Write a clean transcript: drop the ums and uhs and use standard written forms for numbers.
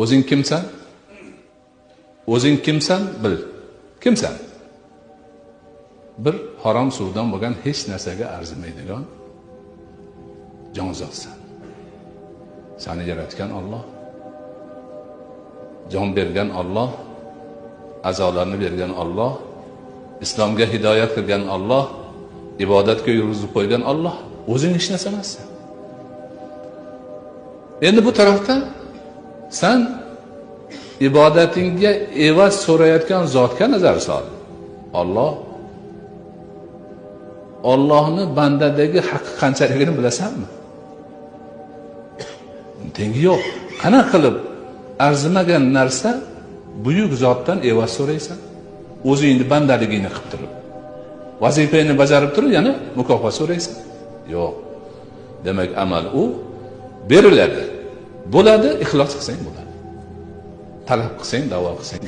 O'zing kimsan? O'zing kimsan bil. Kimsan? Bir harom suvdan bo'lgan hech narsaga arzimaydigan jonzotsan. Seni yaratgan Alloh, jon bergan Alloh, a'zolarni bergan Alloh, islomga hidoyat qilgan Alloh, ibodatga yurg'izib qo'ygan Alloh. O'zing hech narsa emassan. Endi bu tarafda sen ibodatingga evaz so'rayotgan zotga nazar sol. Alloh, Allohni bandadagi haqqi qanchaligini bilasanmi? Tengi yo'q. Qanaqa qilib arzimagan narsa buyuk zotdan evaz so'raysan? O'zingni bandaligingni qilib turib, vazifangni bajarib turib yana mukofot so'raysan? Yo'q. Demak, amal u beriladi. Bo'ladi, ixlos qilsang bo'ladi. Talab qilsang, da'vo qilsang.